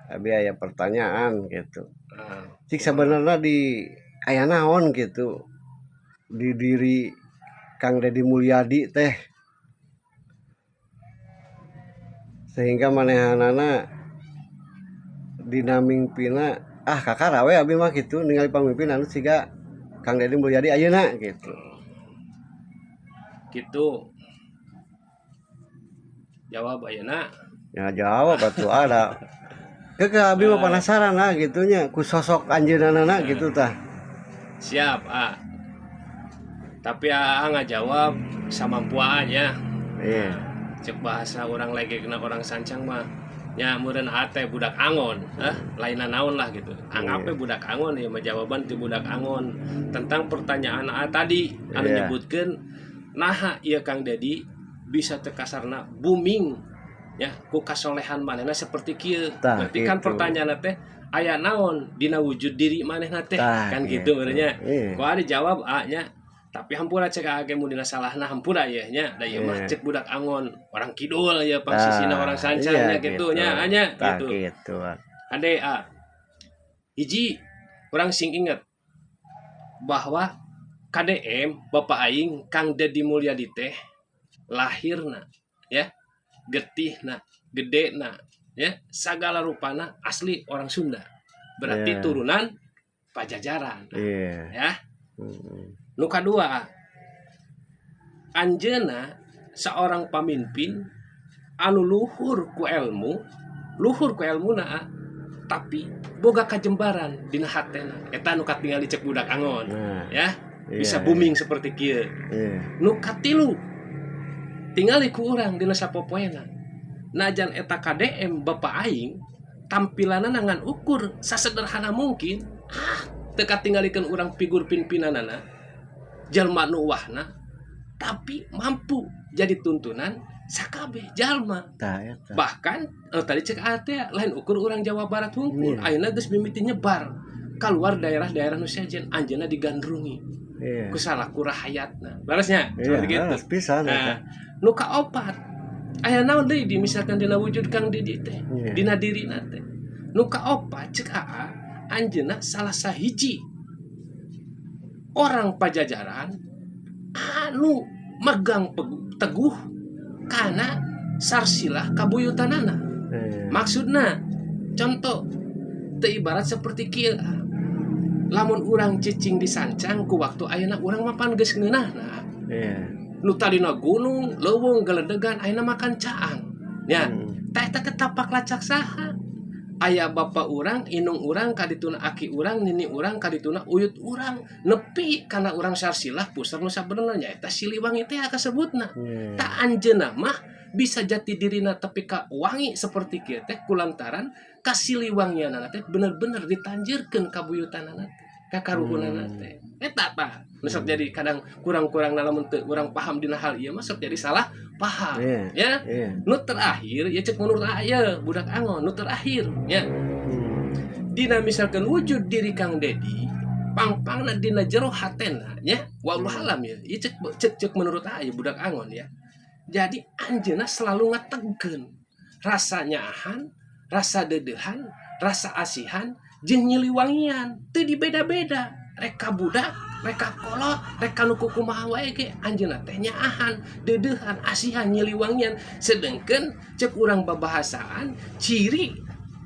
Abi aya pertanyaan gitu. Ah, Cik, sebenarnya di aya naon gitu di diri Kang Deddy Mulyadi teh sehingga manehanana dina mingpina, ah, kakara we abi mah gitu ningali pamimpin anu siga Kang Deddy Mulyadi ayeuna gitu. Gitu, jawab ayeuna. Ya, jawab atuh, ada ke abi mah penasaran lah gitunya ku sosok anjeunna gitu tah. Siap, ah, tapi aa ngajawab samampu nya. Cek bahasa orang lagi kena orang sancang mah nya meureun ate budak angon, eh lain naon lah gitu, anggap we budak angon ya mah, jawaban ti budak angon tentang pertanyaan A tadi anu nyebutkeun naha ieu Kang Dedi bisa teu kasarna booming ya ku kasolehan manehna seperti kieu. Tah, Berarti kan gitu. Pertanyaan teh aya naon dina wujud diri manehna teh, Tah, kan gitu gitu. meureun nya. Ku aa dijawab A nya, tapi hampura cek aa ge mun dina salahna, hampura ya nya, da ieu mah cek budak angon orang kidul ya, pangsisina Tah, orang sancang nya gitu nya anya. Tah, Gitu. Gitu. Ade a hiji, urang sing inget bahwa KDM Bapak aing Kang Deddy Mulyadi teh lahirna ya, getihna, gedena ya, sagala rupana asli orang Sunda, berarti turunan Pajajaran ya. Nu kadua, anjeuna seorang pamimpin anu luhur ku ilmu, luhur ku ilmuna, ah, tapi boga kajembaran dina hatena, eta nu katingali cek budak angon ya, bisa booming seperti kieu. Nu katilu, tingali ku urang dina sapopoena, najan eta KDM Bapak aing tampilanna ngan ukur sasederhana mungkin, ah, teu katinggalikeun urang figur pimpinanana jalma nu wahna, tapi mampu jadi tuntunan sakabeh jalma. Tah, eta. Bahkan tadi cek ate lain ukur orang Jawa Barat hungkul, ayeuna geus mimiti nyebar keluar daerah-daerah nu sejen, anjeunna digandrungi ku salaku rahayatna, leresnya seperti gitu. Leres pisan eta. Nah, nu kaopat, aya naon deui di misalkan dina wujud Kang Didi teh, dina dirina teh? Nu kaopat, cek aa anjeunna salah sahiji orang Pajajaran anu megang teguh kana sarsilah kabuyutanana. Maksudna contoh teu ibarat seperti kieu, lamun urang cicing di sancang ku waktu ayeuna urang mapan geus ngeunahna, nu tadina gunung leuweung geledegan ayeuna makan caang nya. Tah, eta teh tapak lacak saha? Aya bapak urang, indung urang, kadituna aki urang, nini urang, kadituna uyut urang, nepi kana urang sarsilah pusar nu sabenerna nyaeta Siliwangi teh kasebutna. Tah, anjeunna mah bisa jati dirina tapi ka wangi seperti kieu teh kulantaran ka Siliwangianana teh bener-bener ditanjirkeun kabuyutanana teh, ka karuhunana teh. Eta tah nu sok jadi kadang kurang-kurang lamun teu urang paham dina hal ieu mah sok jadi salah paham ya. Nu terakhir ya, cek menurut aya budak angon, nu terakhir ya, dina misalkan wujud diri Kang Dedi pang-pangna dina jero hatena nya, wallahu alam ya, ieu cek cek cek menurut aya budak angon ya. Jadi anjeunna selalu ngategkeun rasa nyaahan, rasa deudeuhan, rasa asihan jeung nyiliwangian, teu dibeda-beda, rek ka budak, rek ka kolot, rek ka nu kumaha wae ge anjeunna teh nyaahan, deudeuhan, asihan, nyiliwangian. Sedengkeun cek urang babahasaan, ciri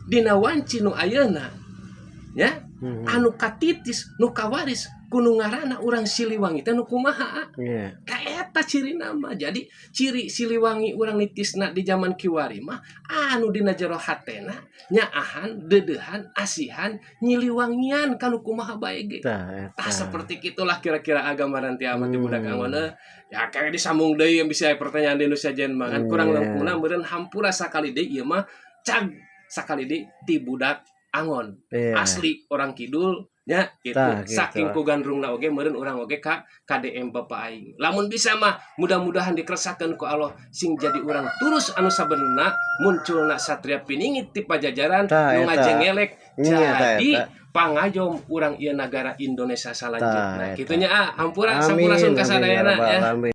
dina wanci nu ayeuna ya, anu katitis, nu kawaris ku nu ngaranna urang Siliwangi teh nu kumaha? Ka eta cirina mah. Jadi ciri Siliwangi urang nitisna di zaman kiwari mah anu dina jero hatena nyaahan, deudeuhan, asihan, nyiliwangian kanu kumaha bae ge. Tah, eta. Tah, seperti itulah kira-kira agama nanti amat di budak angon eh. Ya, kayak disambung deui yang bisa pertanyaan di Indonesia jen mah kan kurang langkungna meureun hampura sakali deui, ieu mah cag sakali deui ti budak angon asli orang kidul nya gitu. Tah, gitu. Saking ku gandrungna oge meureun urang oge ka KDM bapak aing, lamun bisa mah mudah-mudahan dikeresakeun ku Allah sing jadi urang terus anu sabenerna munculna satria piningit ti Pajajaran Tah, nu eta. ngajengelek Iya, tah, jadi eta. pangayom urang ieu negara Indonesia Tah, salanjutna eta. kitu nya. Ah, hampura. Amin, Sampurasun amin, ya kasadayana rabbal ya. alamin.